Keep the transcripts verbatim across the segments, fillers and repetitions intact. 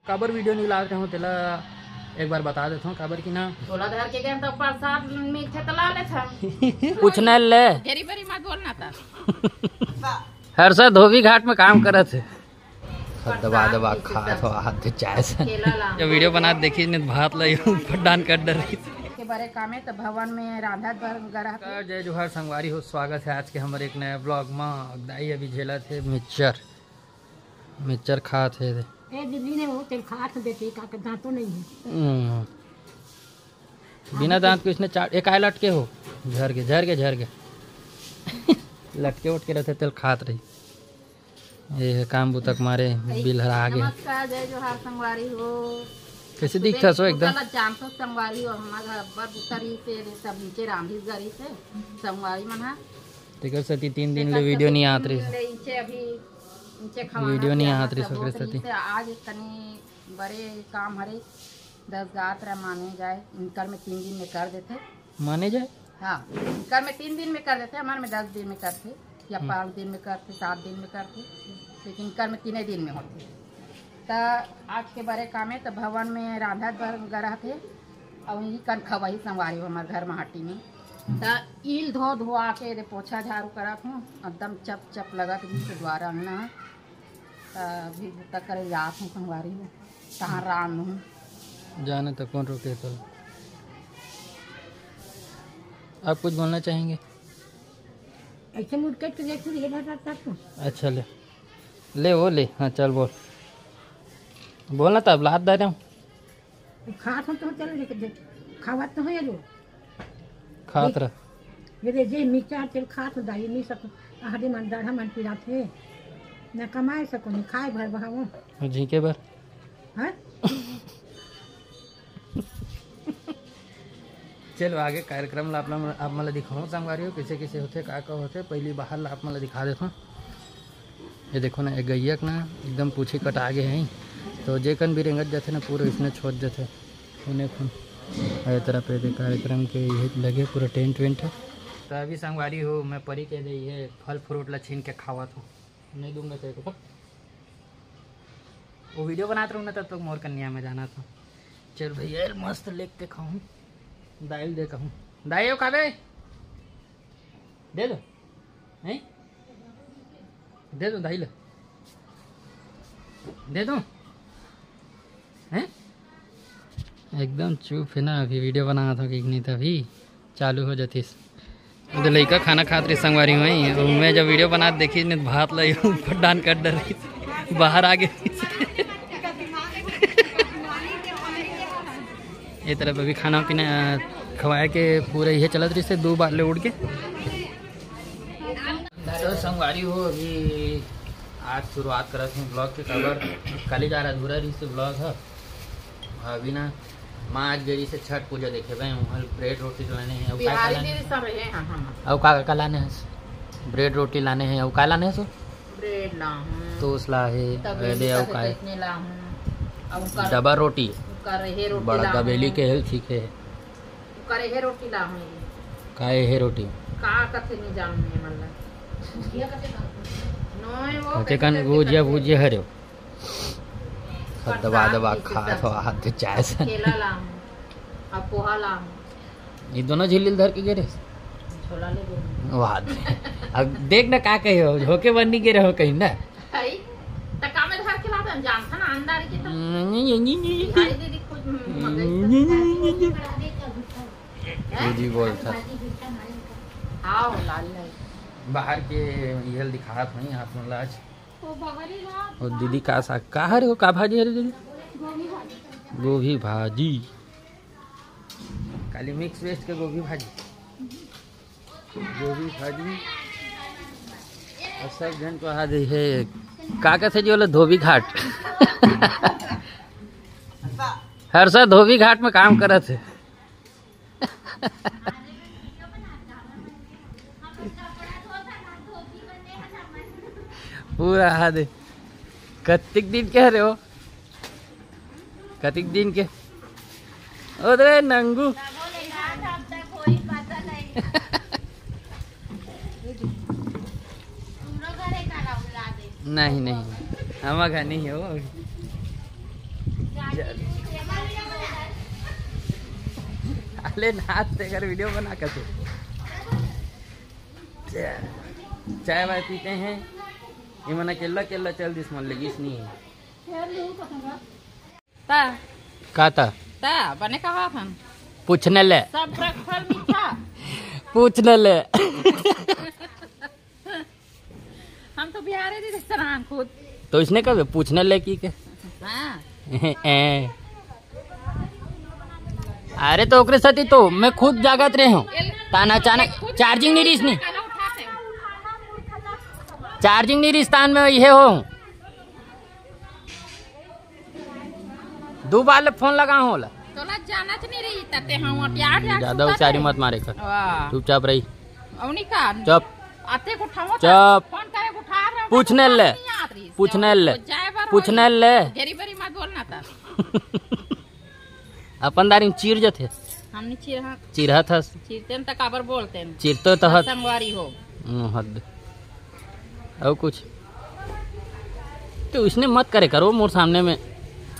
काबर वीडियो नहीं लात रहूं तेला एक बार बता देथों, काबर कि ना छोला धर के गए तो प्रसाद मिलथे त ला लेथन। कुछ नहीं ले। तेरी बरी मत बोलना था। हर्षा धोबी घाट में काम करत हे। दबा दबा खात हो हाथ चाय से। केला ला। जब वीडियो बनात देखी ने भात ला ऊपर डान कर डर रही। के बरे काम है तो भवन में रांधत बर गरह। जय जोहार संगवारी हो, स्वागत है आज के हमर एक नया ब्लॉग में। दाई अभी झेलत हे मिक्सचर, मिक्सचर खात हे। ए दिल्ली ने वो तेल खात बेटी का के दांतों नहीं है। हम्म। बिना दांत के इसने चाट, एक आय लटके हो, झर के, झर के, झर के। लटके उठ के रहते, तेल खात रही। ये है काम बुतक मारे, बिल हर आगे। नमस्कार, जय जोहार संगवारी हो। कैसे दिखता सो एकदम? बुता ला जानतो संगवारी हो, हमारा घर अब्बड़ बुता रही से, सब नीचे रांधी गरी से, संगवारी मन हा। तेकर सेती तीन दिन ले वीडियो नहीं आत रही। ले इनसे अभी, इनसे खवाना वीडियो नहीं पियाना आत रही सब सो, होत ओकर रही सेती। से आज तनी बड़े काम हरे, दस गात रहा माने जाए, इनकर में तीन दिन में कर देते। माने जाए? हाँ, इनकर में तीन दिन में कर देते, हमारे में दस दिन में करते, या हम्म। पाँच दिन में करते, सात दिन में करते, लेकिन इनकर में तीन दिन में होते। त आज के बड़े काम है, तो भवन में रांधत बर गरह थे, और इही कन खवाही संगवारी हो हमारे घर माटी में। त ईल धो धोआ के दे पोछा झाड़ू करत हूँ, एकदम चप चप लगत भी से द्वारा अंगना। त अभी बुता करे जात हूँ संगवारी हो, कहाँ रांध हूँ। जाने तो कौन रोके तो। आप कुछ बोलना चाहेंगे? ऐसे मुड़ के तो देखो, ये रहता था तो। अच्छा ले, ले वो ले, हाँ चल बोल, बोलना तो अब लात दे रहे हूँ। खात हो तो चलो लेके दे, खावत तो हो ये लो। खात रह। ये दे जे मिर्चा तेल खात हो दाई, नहीं सको, आहरी मन दढ़ा मन पिरात हे, न कमाए सको, न खाए भर बहावो। और झींके भर। हाँ? चलो आगे कार्यक्रम ला आप ला, आप मन ला दिखाऊं संगवारी हो, कैसे कैसे होथे, का का होथे। पहली बाहर ला आप मन ला दिखा देथों। ये देखो ना, ये गैया के ना एकदम पूछी कटा गे है, तो जेकन भी रेंगत जाथे ना, पूरा इसने छोड़ देथे। उन्हें खून ये तरह पे दे कार्यक्रम के ये लगे पूरा टेंट वेंट है। तो अभी संगवारी हो, मैं परी के दे ये फल फ्रूट ला छीन के खावत हूँ। नहीं दूंगा तेरे को, पक। वो वीडियो बनात रहूँ ना, तब तक मोर कन्या में जाना था। चल भैया, मस्त लेके खाऊँ, दाइल दे कहूँ, दाई हो खाबे, दे दो, नहीं दे दो, दाई ले दे दो, हैं? एकदम चुप है ना, अभी वीडियो बनात हो कि नहीं, तभी चालू हो जातीस। उधर लइका खाना खात रही संगवारी में, और मैं जब वीडियो बनात देखी ने भात ला ऊपर डान कर डर रही, बाहर आ गई। ये तरफ अभी खाना पीना, अ, खवाए के पूरा ये चलत रही से दो बार ले उड़ के। तो संगवारी हो, अभी आज शुरुआत करत हूँ ब्लॉग के, काबर काली जा रहा अधूरा रही से ब्लॉग है। अभी ना माँ आज गई से छठ पूजा देखे भाई, वहाँ ब्रेड रोटी लाने हैं, और का का बिहारी लाने दीदी हैं? सब है, हाँ, हाँ, हाँ। और का का लाने हैं? ब्रेड रोटी लाने हैं, और का लाने हैं सो? ब्रेड ला हूँ। टोस्ट ला है, तब अरे, ये और का है? चटनी ला हूँ। और उनका डबा रोटी। उनका रहे रोटी बड़ा ला हूँ। गबेली के हेल्थ ठीक है। करे हे रोटी ला हूँ ये। का हे रोटी? का कथे नहीं जानू मैं, मतलब। नोय वो कथे कन कैसे गुजिया करथे? भुजिया हरे हो। सब दबा दबा खात हो हाथ चाय से। केला ला हूँ, अब पोहा ला हूँ। ये दोनों झिल्ली धर के गिरे। छोला ले दो। वाह। अब देख ना का कहे हो, झोंके बन नहीं गिरे हो कहीं ना। हई, त का में धर के लात हन, जानथन अंधारी के त। बिहारी दीदी खुद मंगई। जी बोलता। आओ, लाल है। बाहर के इहल दिखात नहीं आप मन ला आज। वो दीदी का साग, का हरे हो, का भाजी हरे दीदी? गोभी भाजी। काली मिक्स वेज के गोभी भाजी। गोभी भाजी। और सब जन को आ गई है। का कहते जी बोले धोबी घाट। हर्षा धोबी घाट में काम करत है। पूरा हाथ है। कतिक दिन के हरे हो? कतिक दिन के? ओदरे नंगू। नहीं, नहीं, हम घर नहीं हो। अरे नाच ते कर, वीडियो बना कर तू। चाय वाय पीते हैं। ये मन अकेला अकेला चल दिस, मन लगिस नहीं है। ता का ता? ता बने कहा था। पूछने ले। सब ब्रखफल मीठा। पूछने ले। हम तो बिहारी जी सरान खुद। तो इसने कब पूछने ले की के? हाँ। ए। अरे तो ओकरे साथी तो मैं खुद जागत रहे हूँ। तान अचानक चार्जिंग नहीं रहीस नहीं। चार्जिंग नहीं रहीस तान मैं ये हो। दो बार ले फोन लगा हूँ ओला। तोला जानत नहीं रही तते हम अटियार जात ज्यादा सुतत उचारी रहे। मत मारे कर। वाह। चुपचाप रही। औनी का? चुप। आते को उठाओ चुप। फोन करे को उठा रहे हो, पूछने तो ले। नहीं आत रही। पूछने ले। तो जाए बार पूछने होई। ले। घेरी बेरी मत बोलना था। अपन दारी में चीर जथे। हमने चीर, हाँ। चीरहा था। चीरते न त काबर बोलते न। चीरतो तो हत। संगवारी हो। हम्म, हद। और कुछ तो इसने मत करे करो मोर सामने में।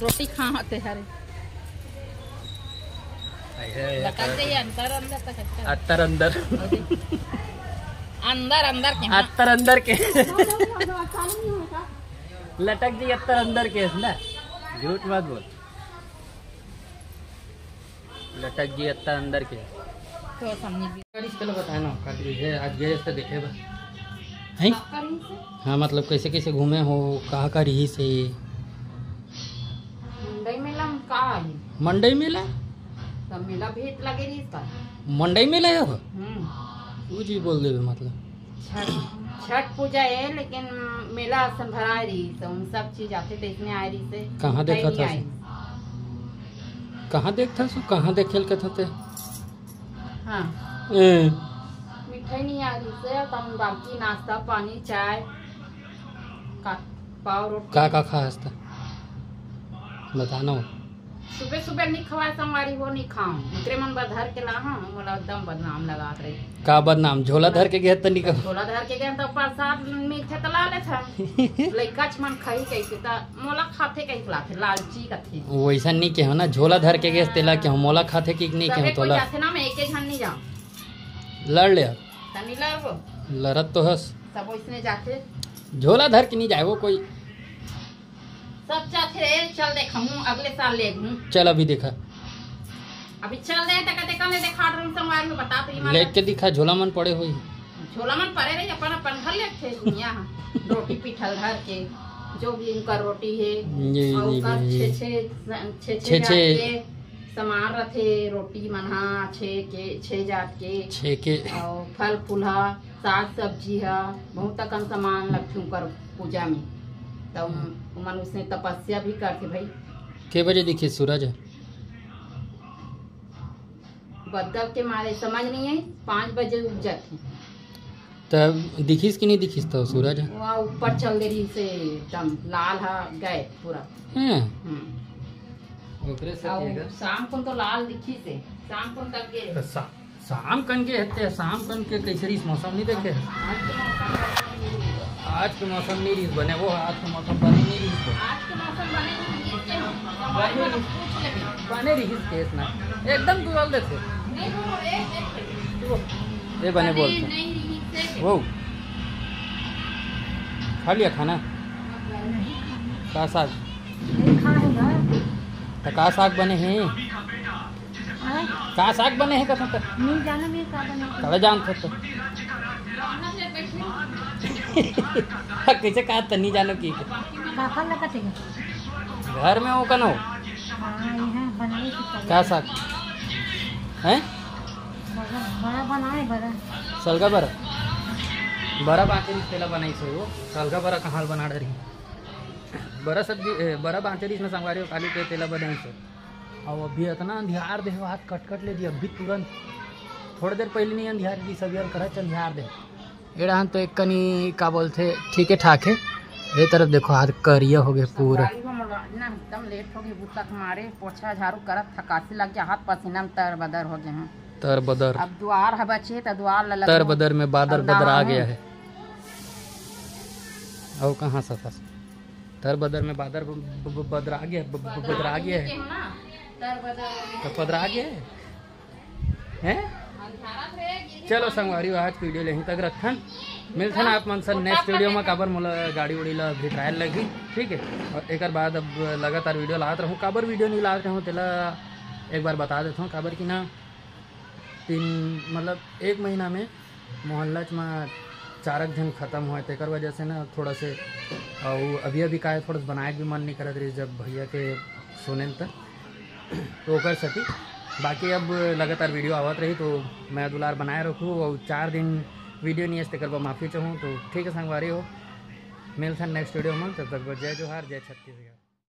रोटी खाते हरे। लटक जाइए अंदर, अंदर तक, अच्छा। अत्तर अंदर। अंदर, अंदर के, हाँ। अत्तर अंदर के। लटक जी अत्तर अंदर के ना। झूठ मत बोल। लटक जी अत्ता अंदर के। तो समझ भी। गाड़ी से चलो बताए ना, काट रही है, आज गए तो देखे बा। हैं? हाँ, मतलब कैसे कैसे घूमे हो, कहाँ का रही से? मंडई मेला में का आई? मंडई मेला? तब मेला भेंट लगे रही का? मंडई मेला है हो? हम्म। तू जी बोल देवे मतलब। छठ, छठ पूजा है, लेकिन मेला असन भराए रही, तो उन सब चीज आते तो इसने आए रही से। कहाँ देखा नहीं था? आई। कहाँ देखता सु, कहाँ देखेल कथा ते? हाँ। ए। मिठाई नहीं आ रही से, तम बाकी नाश्ता, पानी, चाय, का, पाव, रोटी। का, का खा हस्ता? बताना हो। सुबह, सुबह नहीं खवाए संगवारी, वो नहीं खाऊं। दूसरे मन बर धर के ला, हाँ, मोला एकदम बदनाम लगात रही। का बदनाम? झोला धर के गए त नहीं कहूं। झोला धर के गए त प्रसाद मिलथे त ला लेथन। लइका मन खाही कहिके त मोला खाथे कहिके लाथे, लालची कथे। वैसा नहीं कहो ना, झोला धर के गए तेला कहो, मोला खाथे कि नहीं कहो तोला। जाथे ना, मैं एके झन नहीं जाऊं। लड़ ले। तनी लड़बो। लड़त तो हस। सब इसने जाथे। झोला धर के नहीं जाए वो कोई। सब जाथे, चल देख, हमू अगले साल ले घूम। चल अभी देखा। अभी चल दे, तक देखा, मैं देखा रहूं संगवारी हो, बता तो ये लेके दिखा, झोला मन पड़े हुई। झोला मन पड़े रही, अपन, अपन घर ले थे दुनिया। रोटी पीठल धर के, जो भी उनका रोटी है, ये, और ये, उनका ये, छे, छे, छे, छे, छे, छे। जात के सामान रथे, रोटी मन हा, छे के, छे जात के, छे के। और फल फूल हा, साग सब्जी हा, बहुत अकन सामान लगथे उनकर पूजा में। त उम-, उमन उसने तपस्या भी करथे भाई। के बजे दिखे सूरज? बदल के मारे समझ नहीं है, पाँच बजे उग जाथे। त दिखिस कि नहीं दिखिस तो सूरज? वहाँ ऊपर चल दे रही से एकदम लाल हा गए पूरा। हैं? हम्म। ओकरे से और केगा? शाम को तो लाल दिखी से, शाम को तक गए। तो सा-, शाम कन के हत्ते, शाम कन के कैसे रहीस मौसम नहीं देखे? आज के मौसम नहीं रहीस बने, वो आज के मौसम बने नहीं रहीस तो। आज के मौसम बने नहीं रहीस के हम, बने रहीस। पूछ लेबे। बने रहीस केस ना, एकदम दुआल देथे। नहीं, वो एक, एक। ये बने बने बोलते। नहीं रहीस के। वो खा लिया खाना? का साग? नहीं खाएगा। तो का साग बने हैं? हाँ? का साग बने हे कथा त? नहीं जाना मैं का बने हे। तबे जानत हो तो। कैसे कहा त नहीं जानो की? काका लगत है। घर में हो कनो? हाँ, यहाँ बनाए थी कल। का साग? हैं? बड़ा, बड़ा बनाए, बड़ा। सलगा बरा? बरा बाँचे रहिस तेला बनाइस हो। सलगा बरा कहाँ बना डरी? बरा सब्जी, ए, बरा बाँचे रहिस न संगवारी हो, काली के तेला बनाइस हो। अउ अभी अतना अंधियार दे हे, हाथ कटकट ले जी, अभी तुरंत थोड़ी देर पहले नहीं अंधियार रहिस, अभी हल्का अंधियार दे हे। एड़ान तो एक कनी का बोलथे, ठीके ठाक हे। ये तरफ देखो, हाथ करिया हो गया पूरा। गाड़ी में मोला ना एकदम लेट हो गई, बुता के मारे पोछा झाड़ू करत थकासी लग गया, हाथ पसीना में तर बदर हो गए हैं। तर बदर। अब द्वार है बचे तो द्वार ला तर लगो। बदर में बादर अब बदर आ नहाहूँ। गया है। और कहाँ सफस? तर बदर में बादर ब-, ब-, ब-, बदरा गया, ब-, ब-, बदरा गया है। तो पदरा गया है। हैं? चलो संगवारी हो, आज के वीडियो ले यहीं तक रखथन। मिलथन आप मन से नेक्स्ट वीडियो में। काबर मोला गाड़ी उड़ी ला भी ट्रायल लगी, ठीक है। और एक बाद अब लगातार वीडियो लात रहूँ, काबर वीडियो नहीं लात रहूँ तेला एक बार बता देता हूँ। काबर कि ना, तीन, मतलब, एक महीना में मोहल्ला च में चारक झन खत्म हुए, तेकर वजह से ना थोड़ा से, और अभी अभी का है, थोड़ा सा बनाए के भी मन नहीं करत रही जब भैया के सुने त, तो ओकर सेती। बाकी अब लगातार वीडियो आवत रही तो मैं दुलार बनाए रखूँ, और चार दिन वीडियो नहीं है, तेकर बर माफ़ी चाहूँ। तो ठीक है संगवारी हो, मिलथन नेक्स्ट वीडियो में, तब तक बर जय जोहार, जय छत्तीसगढ़।